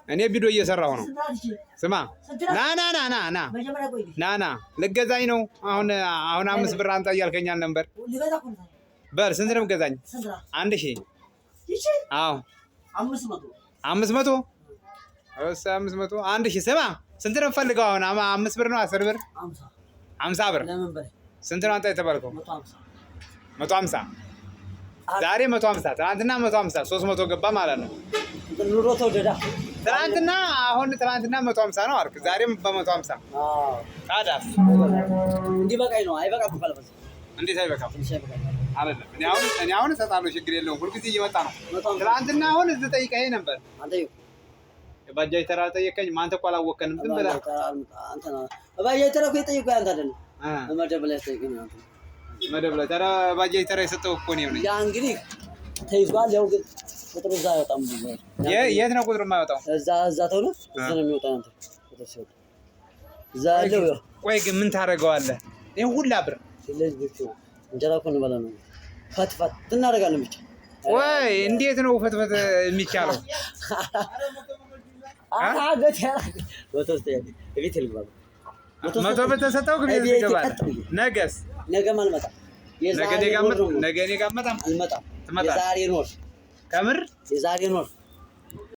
እኔ ቪዲዮ እየሰራሁ ነው። ስማ፣ ና ና ና ና ና ና ና፣ ልገዛኝ ነው አሁን። አሁን 5 ብር አንጣ እያልከኛል ነበር። በል፣ ስንት ነው የምገዛኝ? 1000። አዎ፣ 500፣ እስ 500፣ 1000። ስማ፣ ስንት ነው የምፈልገው አሁን? 5 ብር ነው፣ 10 ብር፣ 50 ብር፣ ስንት ነው አንጣ የተባልከው? 150። ዛሬ 150፣ ትናንትና 150፣ 300 ገባ ማለት ነው። ኑሮ ተወደዳ። ትናንትና፣ አሁን ትናንትና 150 ነው አልክ፣ ዛሬም በ150፣ ታዲያስ? እንዲህ በቃኝ ነው፣ አይበቃም እኮ አለበለዚያ። እንዴት አይበቃም? ትንሽ አይበቃም። አይደለም፣ እኔ አሁን እሰጣለሁ፣ ችግር የለውም። ሁልጊዜ እየመጣ ነው። ትናንትና አሁን እዚህ ጠይቀኸኝ ነበር። አንተ ይኸው። ባጃጅ ተራ አልጠየቀኝም። አንተ እኮ አላወቀንም። ዝም ብለህ አንተ ነው፣ ባጃጅ ተራ እኮ የጠየኩህ አንተ አይደለም። መደብ ላይ ጠይቀኝ አንተ። መደብ ላይ ተራ፣ ባጃጅ ተራ የሰጠው እኮ እኔው ነኝ። ያ እንግዲህ ተይዟል። ያው ግን ቁጥሩ እዛ አይወጣም። የት ነው ቁጥሩ የማይወጣው? እዛ እዛ ተብሎ እዛ ነው የሚወጣው። አንተ ቁጥር ሲወጣ እዛ ያለው ያው። ቆይ ግን ምን ታደርገዋለህ? ይሄን ሁላ ብር? ስለዚህ ብቻ እንጀራ እኮ እንበላ ነው። ፈትፈት እናደርጋለን ብቻ። ወይ እንዴት ነው ፈትፈት የሚቻለው? ቤት ልግባ። 100 ብር ተሰጠው ግን ቤት ትገባለህ። ነገስ? ነገም አልመጣም። ነገ እኔ ጋር አልመጣም። አልመጣም። ትመጣለህ? የዛሬ ኖር። ከምር? የዛሬ ኖር።